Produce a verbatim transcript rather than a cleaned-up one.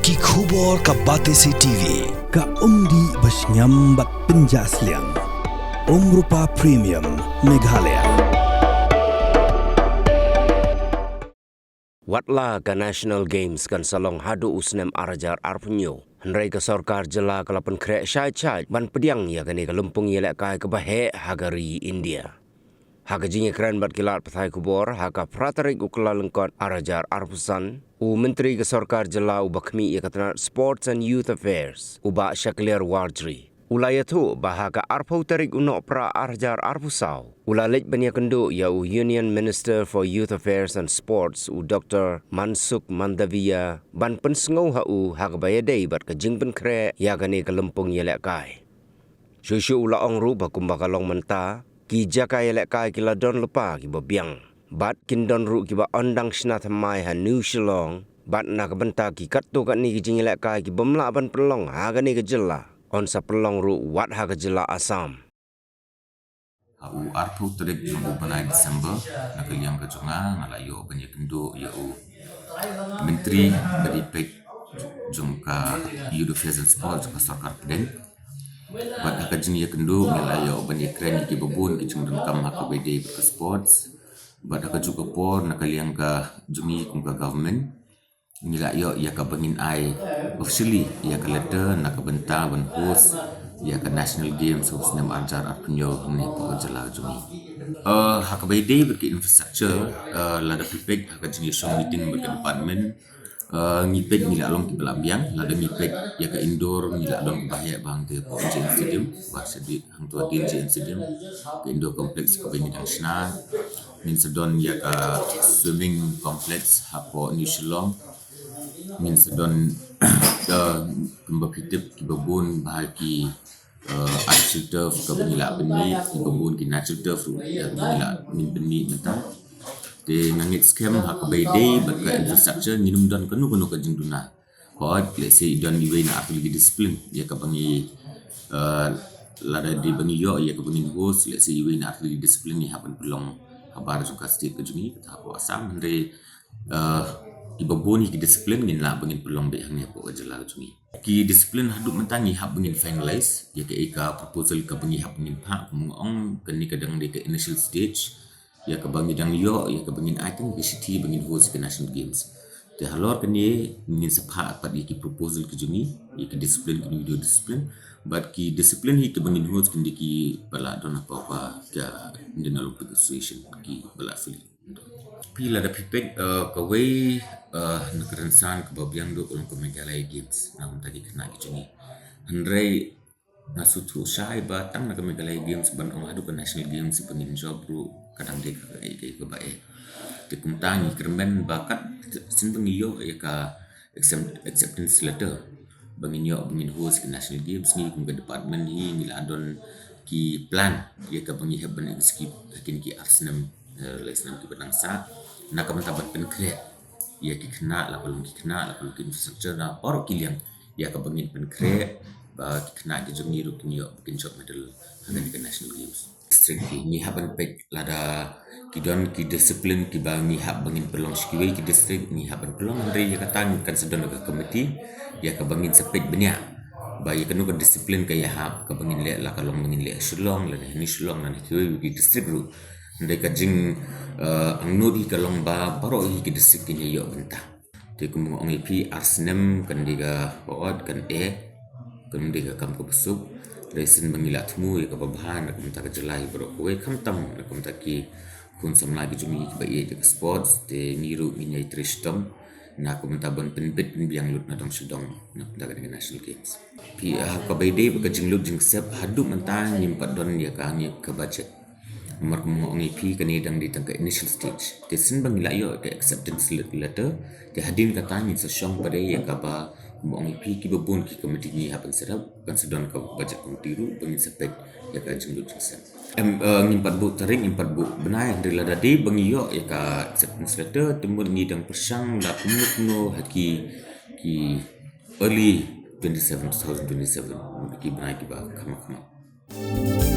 Ki khubor ka Batesi TV. Ka umdih ba shngiam bad pynjah sliang. Umrupa Premium Meghalaya. Watla ka National Games kan sa long haduh u snem ar hajar arphew hynñiew, hynrei ka sorkar jylla ka la pynkhreh shai shai ban pdiang ïa kane ka lympung ïalehkai kaba heh ha ka ri India. Ha ka jingïakren bad ki lad pathai khubor ha ka phra tarik u Kyllalyngkot ar hajar arphew san, u Myntri ka sorkar jylla uba khmih ïa ka tnat Sports and Youth Affairs, u Bah Shakliar Warjri, u la ïathuh ba ha ka arphew tarik u Nohprah ar hajar arphew saw u la leit ban ïakynduh ïa u Union Minister for Youth Affairs and Sports, u Doktor Mansukh Mandaviya, ban pynsngew ha u ha kaba ïadei bad ka jingpynkhreh ïa kane ka lympung ïalehkai. Shuh shuh u la ong ruh ba kumba ka long mynta, ki jaka ïalehkai ki la don lypa kiba biang bad kin don ruh kiba ong dang shna thymmai ha New Shillong, bad na ka bynta ki katto katne ki jingïalehkai kibym lah ban pynlong ha kane ka jylla, yn sa pynlong ruh wat ha ka jylla Assam. Ha u arphew tarik jong u bnai December, na ka liang ka jong nga, nga la ïoh ban ïakynduh ïa u Myntri ba dei peit jong ka Youth Affairs and Sport jong ka sorkar pdeng. Bad ha ka jingïakynduh ngi la ïoh ban ïakren ïa kiba bun ki jingdonkam ha kaba ïadei bad ka sports. Bad ha kajuh ka por, na ka liang ka jong ngi kum ka government, ngi la ïoh ïa kaba ngin ai officially ïa ka letter na ka bynta ban host ïa ka National Games ha u snem ar hajar arphew hynñiew hangne hapoh ka jylla jong ngi. Eh, ha kaba ïadei bad ka infrastructure, eh, lada phi peit ha ka jingïashong meeting bad ka department, eh, ngi peit ngi la long kiba la biang, lada ngi peit ïa ka indoor ngi la don kaba heh ba hangtei hapoh J N Stadium, ba shadien hangto hadien J N Stadium, ka indoor complex kaba ngi dang shna. Ngin sa don ïa ka swimming complex hapoh New Shillong. Ngin sa don, eh, kumba phi tip kiba bun bha ki, eh, artificial turf kaba ngi la pynmih, kiba bun ki natural turf ruh ïa kaba ngi la ngin pynmih mynta. Te nga ngeit skhem ha kaba ïadei bad ka infrastructure ngin ym don kano kano ka jingduna. Hooid, let's say i don iwei na artylli ki discipline ïa kaba ngi, eh, lada dei ba ngi ïoh ïa kaba ngin host, let's say iwei na artylli ki discipline ngi hap ban pynlong habar jong ka state ka jong ngi, kata hapoh Assam, hynrei, eh, kiba bun hi ki discipline ngin lah ba ngin pynlong beit hangne hapoh ka jylla ka jong ngi. Ki discipline haduh mynta ngi hap ba ngin finalize ïa kaei ka proposal kaba ngi hap ba ngin phah, kum nga ong kane ka dang dei ka initial stage. Ïa kaba ngi dang ïoh, ïa kaba ngin ai tang ka shithi ba ngin host ïa ka National Games. Te halor kane ngin sa phah pat ïa ki proposal ki jong ngi, ïa ki discipline, ki individual discipline. Bad ki discipline hi kiba ngin host kin dei kiba la don hapoh ka Indian Olympic Association, kiba la affiliate. Phi lada phi peit, eh, kawei, eh, na ka rynsan kaba biang duh ka long ka Meghalaya Games, na ka bynta ki khynnah ki jong ngi. Hynrei nga sngewthuh shai ba tang na ka Meghalaya Games ban ong haduh ka National Games ba ngin jop ruh ka dang dei ka, ka, ka, kaba eh. Te kumta ngi kyrmen ba kat shisien ba ngi ïoh ïa ka accept-, acceptance letter ba ngin ïoh ba ngin host ka National Games, ngi kum ka department hi ngi la don ki plan ïa kaba ngi hap ban execute ha kine ki ar snem, eh, lai snem kiba dang sah, na ka bynta ban pynkhreh ïa ki khynnah, la ka long ki khynnah, la ka long ki infrastructure, na baroh ki liang ïa kaba ngin pynkhreh ba ki khynnah ki jong ngi ruh kin ïoh ba kin jop medal ha kane ka National Games. District hi ngi hap ban peit lada ki don ki discipline kiba ngi hap ba ngin pynlong sha kiwei ki district, ngi hap ban pynlong, hynrei ïa kata ngi kan sa don ka committee ïa kaba ngin sa peit bniah ba ïa kano ka discipline ka ïahap kaba ngin leh, la ka long ba ngin leh ha Shillong lane ha New Shillong lane ha kiwei ki district ruh. Hynrei ka jing, eh, angnud hi ka long ba baroh hi ki district kin ïoh bynta. Te kum nga ong ïa phi, ar snem kan dei ka, ka ot kan eh, kan dei ka kam kaba suk. Hynrei shisien ba ngi la thmu ïa kaba bha na ka bynta ka jylla hi baroh kawei, khamtam na ka bynta ki khun samla ki jong ngi kiba ïeit ïa ka sports, te ngi ruh ngin ïai trei shitom na ka bynta ban pynbit pynbiang lut na dong sha dong na ka bynta kane ka National Games. Phi, ha kaba ïadei bad ka jinglut jingsep, haduh mynta ngim pat don ïa ka, ngi ka budget. Namar kum nga ong ïa phi, kane dang dei tang ka initial stage. Te shisien ba ngi la ïoh ka acceptance let-, letter, te hadien kata ngin sa shong pat ïa kaba, kum nga ong ïa phi, kiba bun ki committee ngi hap ban set up, kan sa don ka budget committee ruh ba ngin sa peit ïa ka jinglut jingsep. Em, eh, ngim pat buh tarik, ngim pat buh bnai, hynrei lada dei ba ngi ïoh ïa ka acceptance letter, te mut ngi dang pyrshang la kumno kumno ha ki, ki early twenty-seven, two thousand twenty-seven, ki bnai kiba kham kham.